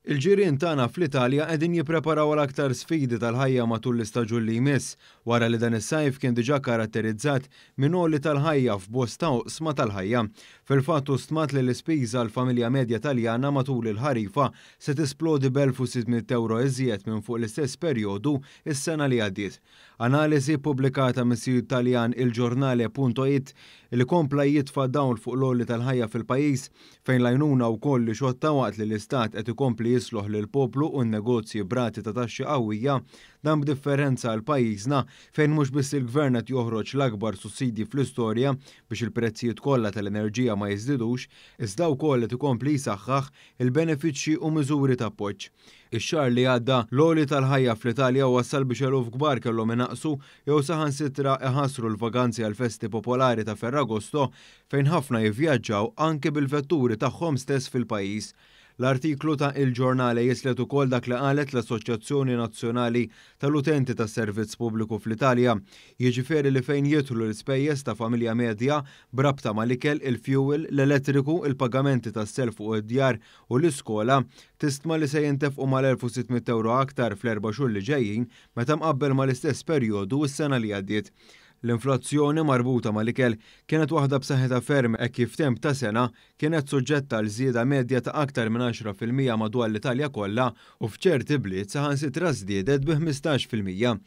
Il-ġirien tagħna fl-Italja qegħdin jippreparaw għal aktar sfidi tal-ħajja matul l-istaġun li jmiss, wara li dan is-sajf kien diġà karatterizzat minn għoli tal-ħajja f'bosta oqsma tal-ħajja. Fil-fatt hu stmat li l-ispiża għal familja medja Taljana matul il-ħarifa se tisplodi b'1,600 ewro iżjed minn fuq l-istess perjodu s-sena li għaddiet. Analiżi ppubblikata mis-sit Taljan ilgiornale.it li kompla jitfa' dawl fuq l-għoli tal-ħajja fil-pajjiż, fejn l-għajnuna wkoll li xotta waqt li l-Istat qed ikompli jisloħ lill-poplu u n-negozji b'rati ta' taxxi qawwija. Dan b'differenza għal pajjiżna fejn mhux biss il-Gvern qed joħroġ l-akbar sussidji fl-istorja biex il-prezzijiet kollha tal-enerġija ma jiżdidux, iżda wkoll qed ikompli jsaħħaħ il-benefiċċji u miżuri ta' appoġġ. Ix-xahar li għadda, l-għoli tal-ħajja fl-Italja wassal biex eluf kbar kellhom inaqqsu jew saħansitra iħassru l-vaganzi għall-festi popolari ta' Ferragosto fejn ħafna jivvjaġġaw anki bil-vetturi tagħhom stess fil-pajjiż. L-artiklu ta' Il Giornale jislet ukoll dak li qalet l-Assoċjazzjoni Nazzjonali tal-Utenti tas-Servizz Pubbliku fl-Italja, jiġifieri li fejn jidħlu l-ispejjeż ta' familja medja b'rabta mal-ikel, il-fjuwil, l-elettriku, il pagamenti tas-self fuq id-djar u l-iskola, tistma li se jintefqu mal-1,600 ewro aktar fl-erba' xhur li ġejjin meta mqabbel mal-istess perjodu s-sena li għaddiet. L-inflazzjoni marbuta mal-ikel kienet waħda b'saħħitha ferm hekk kif f'temp ta' sena kienet suġġetta għal żieda medja ta' aktar minn 10% madwar l-Italja kollha u f'ċerti bliet saħansitra żdiedet bi 15%.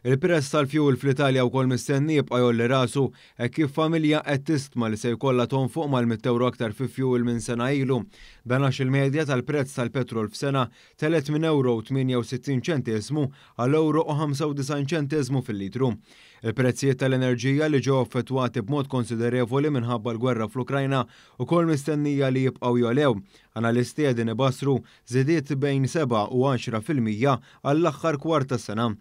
Il-prezz tal-fjuwil fl-Italja wkoll mistenni jibqa' jgħolli rasu hekk kif familja qed tistma li se jkollha tonfoq mal-100 ewro aktar fi fjuwil minn sena ilu. Dan għax il-medja tal-prezz tal-petrol f'sena telgħet minn ewro u 68 ċenteżmu għal ewro u 95 ċenteżmu fil-litru. Il-prezzijiet tal-enerġija li ġew affettwati b'mod konsiderevoli minħabba l-gwerra fl-Ukrajna wkoll mistennija li jibqgħu jogħlew. Analisti qegħdin ibassru żidiet bejn 7 u 10% għall-aħħar kwart tas-sena.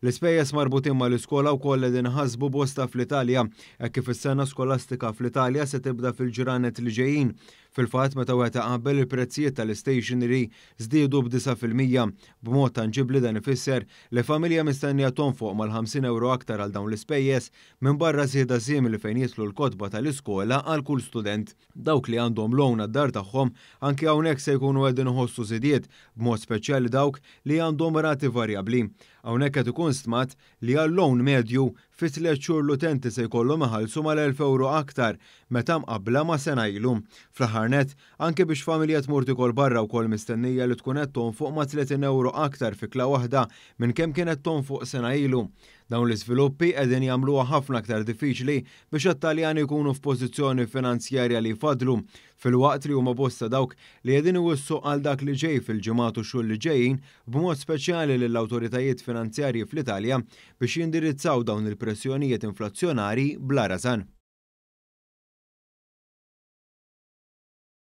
L-ispejjeż marbutin mal-iskola wkoll qegħdin iħassbu bosta fl-Italja, hekk kif is-sena skolastika fl-Italja se tibda fil-ġranet li ġejjin. Fil-fatt, meta wieħed iqabbel il-prezzijiet tal-istationery żdiedu b'9%. B'mod tanġibbli dan ifisser li familja mistennija tonfoq mal-50 ewro aktar għal dawn l-ispejjeż, minbarra żieda simili fejn jidħlu l-kotba tal-iskola għal kull student. Dawk li għandhom loan għad-dar tagħhom anki hawnhekk se jkunu qegħdin iħossu żidiet, b'mod speċjali dawk li għandhom rati varjabbli. Hawnhekk qed ikun stmat li għal loan medju, fi tliet xhur l-utenti se jkollhom iħallsu mal-1,000 ewro aktar meta mqabbla ma' sena ilu. Fl-aħħar nett, anke biex familja tmur tiekol barra wkoll mistennija li tkun qed tonfoq ma' 30 ewro aktar f'ikla waħda minn kemm kienet tonfoq sena ilu. Dawn l-iżviluppi qegħdin jagħmluha ħafna aktar diffiċli biex għat-Taljani jkunu f'pożizzjoni finanzjarja li jfaddlu, filwaqt li huma bosta dawk li qegħdin iwissu għal dak li ġej fil-ġimgħat u x-xhur li ġejjin b'mod speċjali lill-awtoritajiet finanzjarji fl-Italja biex jindirizzaw dawn il-pressjonijiet inflazzjonarji bla rażan.